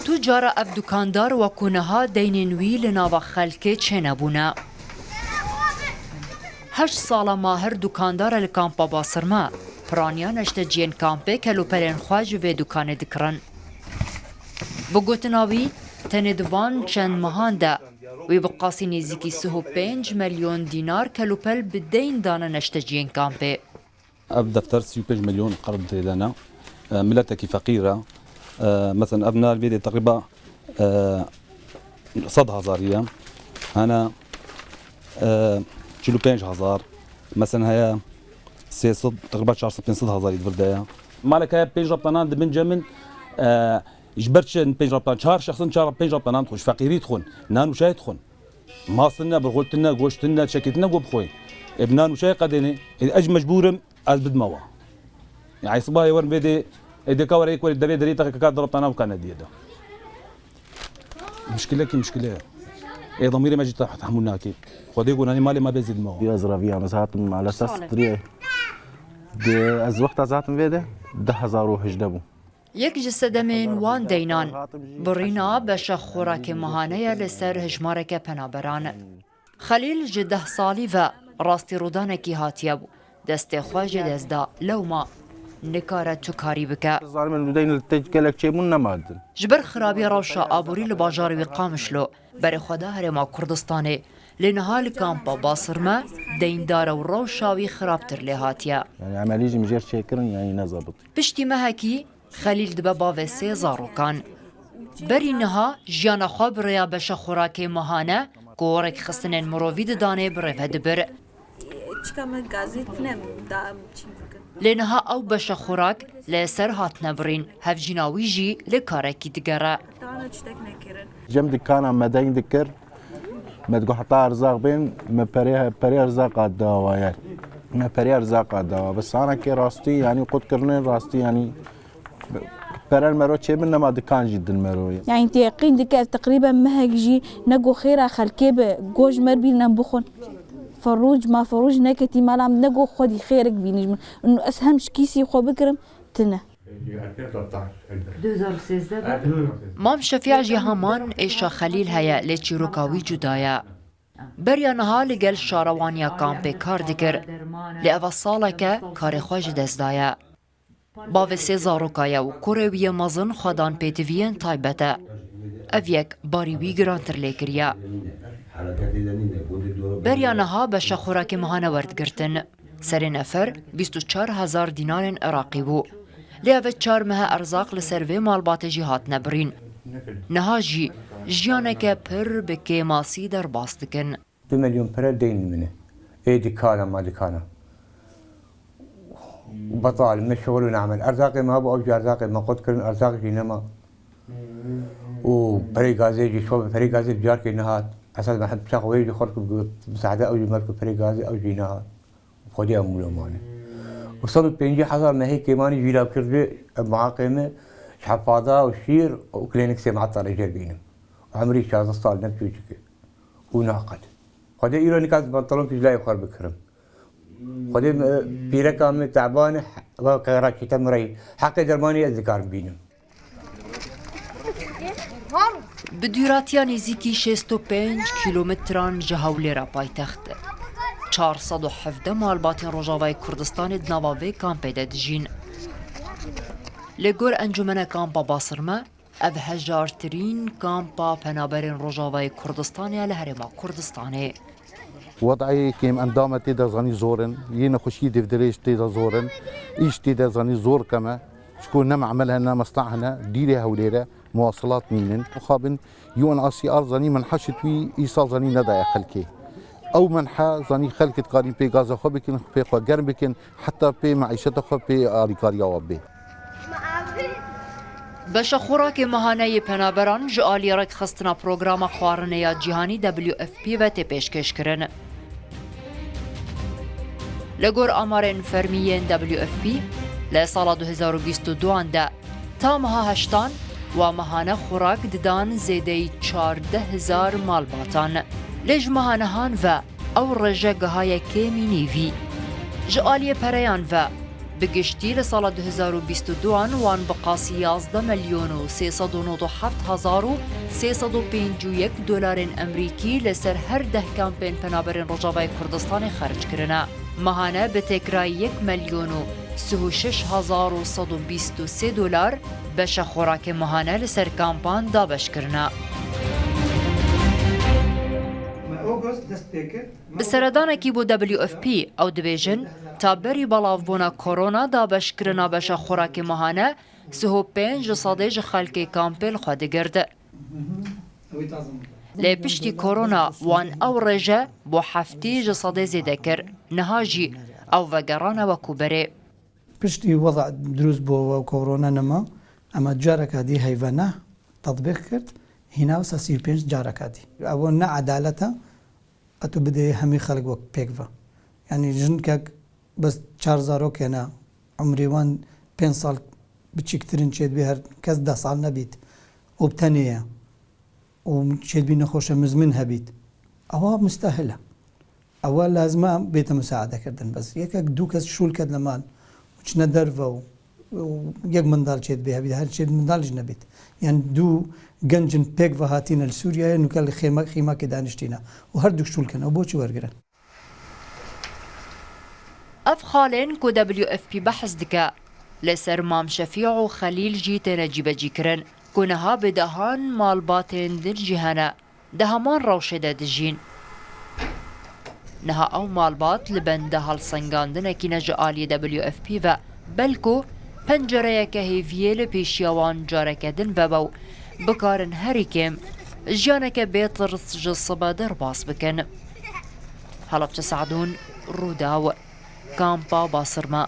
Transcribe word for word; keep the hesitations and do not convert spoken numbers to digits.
Tu cara ev dukandar wekû niha deynên wî li nava xelkê çênebûne. Heşt sala Mahir dukandar e li kampa Basirme. Piraniya neşteciyên kampê kelûpelên xwe ji vê dukanê dikirin. Bi gotina wî, tenê di van çend mehan de wî bi qasî nêzîkî sih û pênc milyon dînar kelûpel bi deyn dane neşteciyên kampê. Ev defter sî û pênc milyon qerd tê de ne. E, miletekî feqîr e. E, mesela ev nal vê de teqrîba, e, sed hezarî ye. Hene, e, çil û pênc hezar. Mesela heye sê sed, teqrîba çar sed pênc sed hezarî di vir de ye. Malek heye pênc reptanan di bin cem in, e, ji ber çi pênc reptan? Çar şexsin çar pênc reptanan dixwin, ji feqîrî dixwin, nan û çay dixwin. Mast tune, birxul tune, goşt tune, çekî tune ku bixwî. Ê bi nan û çayê qedênê. Ê ez mecbûr im, ez bidime wa. Yani sibahê werim vê dê, ê dê ka were yek werî devê derê teqe ka direptana bikane diye de. Muşkilekî muşkile ye. Ê demîrê me jî te-, tehmûl nake. Xwedê ku nanî malê me bê zî dime wa. Ez reviyam, ez hatim maalesef Salih. Striyê. Dê ez wexta ez hatim vê de, du hezar û hejdeh bû. Yek ji sedemên wan deynan, birîna beşa xorakê mehane ye li ser hejmareke penaberan. Xelîl ji deh salî ve rastî rûdanekî hatiye bû. Destê xwe ji dest da, lewma nikare tu karî bike. Zalim, li deyn li te gelek çêbûn nema din. Ji ber xirabiya rewşa aborî li bajarê wî Qamişlo, berê xwe da herêma Kurdistanê, lê niha li kampa Basirme deyndar e û rewşa wî xirabtir lê hatiye. Yani emelî jî mijêr çêkirin, yani nezabit. Piştî mehekî Xelîl dibe bavê sê zarokan. Berî niha jiyana xwe bi rêya beşa xorakê mehane ku rêkxistinên mirovî didanê bi rê ve dibir. Çika me gazî tune da çî bikin. Lê niha ew beşa xorak li ser hatine birîn, hevjîna wî jî li karekî digere. Tana çitek nekirin. Cem dikana me deyn dikir. Me digot heta erzaq bên, me perê, perê erzaqa dawa ye. Me perê erzaqa dawa. Bi sanekê rastî, yanî qut kirine rastî, yanî peren mero çêbin, nema dikan jî din mero ye. Yani te yeqîn dike ez teqrîben mehek jî ne go xêra xelkê bi, go ji me re bînin em bixwin. Ferûc, ma ferûc neketî mala min, ne go xwedî xêrik bînî ji min. Û ez hem ji kîsî xwe bikirim, tine. Mam Şefîa jî heman êşa Xelîl heye, lê çîroka wî cuda ye. Beriya niha li gel şarewaniya kampê kar dikir, lê eva saleke karê xwe ji dest daye. Bavê sê zaroka ye û kurê wî yê mezin xwedan pêdiviyên taybet e. Ev yek barî wî girantir lê kiriye. Beriya niha beşa xorakê mehane werdigirtin. Serê nefer bîst û çar hezar dînarên Iraqî bû. Lê ev çar mehe erzaq li ser vê malbatê jî hatine birîn. Niha jî jiyaneke pir bi kêmasî derbas dikin. Du milyon pere deyn min e. Ê dikana ma dikana. Betal, min şixul û ne'mel. Erzaqê me hebû, ew jî erzaqê me qut kirin, erzaq jî nema. Û perê gazê jî, şo perê gazê bi carkê nehat. Esas me hem çax wê jî xurt ku misade ew jî merku perê gazê ew jî nehat. Xwedê em wilo mane. Û sed û pêncî hezar mehê kêmanî jî lav kir vê, em muhaqê me, ji hefada û şîr û klênik sê mehat talê jê bînim. Û emrî şazdeh sal ne biçûçik e. Û naqet. Xwedê îro nika ez pantalon pîjlayê xwe bikirim. Xwedê me, pîreka me teban e, ve qera çîte min re heqê dermanî ez dikarim bînim. Bi dûratiya nêzîkî şêst û pênc kîlometran ji Hewlêra paytext, çar sed û hevdeh malbatên Rojavayê Kurdistanê di nava vê kampê de dijîn. Li gor Encûmena Kampa Basirme, ev hejartirîn kampa penaberên Rojavayê Kurdistanê ye li Herêma Kurdistanê. Wedayê kêm endame tê de zanî zor in, yê nexweşiyê dêvdirêj tê de zor in, îş tê de zanî zor keme. Çiko ne me'mel hene, ne mesna hene, dîrê Hewlêre muwasilat nînin. Mixabin U N H C R zanî menha şitwî îsal zanî nedaye xelkê. Ew menha zanî xelk dikarîn pê gaza xwe bikin, pê xwe germ bikin, heta pê meîşeta xwe, pê alîkariya we bê. Beşa xorakê mehane yê penaberan ji alî rêkxistina Programa Xwarinê ya Cîhanî W F P ve tê pêşkêşkirin. Li gor amarên fermî yên W F P, li sala du hezar û bîst û duan de ta meha heştan wa mehane xorak didan zêdeyî çardeh hezar malbatan. Lê ji meha nihan ve ew rêje gihaye kêmî nîvî. Ji aliyê pereyan ve, Bi giştî li sala du hezar û bîst û du an wan bi qasî yazdeh milyon û sê sed û nod û heft hezar û sê sed û pêncî û yek dolarên Amerîkî li ser her deh kampên penaberên Rojavayê Kurdistanê xerc kirine. Mehane bi têkirayî yek milyon û sih û şeş hezar û sed û bîst û sê dolar beşa xorakê mehane li ser kampan dabeş kirine. Bi seredanekî bo W F P ew dibêjin, ta berî belavbûna korona dabeşkirina beşa xorakê mehane sih û pênc ji sedê ji xelkê kampê li xwe digirt. Lê piştî korona wan ew rêje bo heftî ji sedê zêde kir. Niha jî ew vegerane wekû berê. Piştî weza dirûst bû û korona nema, ema careka dî heyvana tetbîq kirt, hîna wisa sî û pênc careka dî. Ew ne edalet e, tu bidê hemî xelk wek pêk ve. Yanî jinkek bes çar zarok hene, umrê wan pênc sal biçîktir in, çêdibî her kes deh sal nebît û bi tenê ye û çêdibî nexweşe mizmin hebît, ewa mustehil e. Ewa lazim e bête musaade kirdin. Bes yekek du kes şûl ket li mal û çine derve û, û yek mindal çêdibî hebît, her çêd mindal jî nebît. Yanî du gencin pêk ve hatîne li Sûriyeyê, nûke li xêma-, xîmakê daniştîne û her du şûl kene. Û bo çi wergirin? Ev xalên ku W F P behs dike, li ser Mam Şefî û Xelîl jî têne cîbecîkirin, ku niha bi dehan malbatên din jî hene, di heman rewşê de dijîn. Niha ew malbat li benda helsengandinekî ne ji aliyê W F P ve, belku pencereyeke hêviyê li pêşiya wan careke din vebe û bikarin herî kêm jiyaneke bê tirs ji sibe derbas bikin. Helebçe Sadûn, Rûdaw, Kampa Basirma.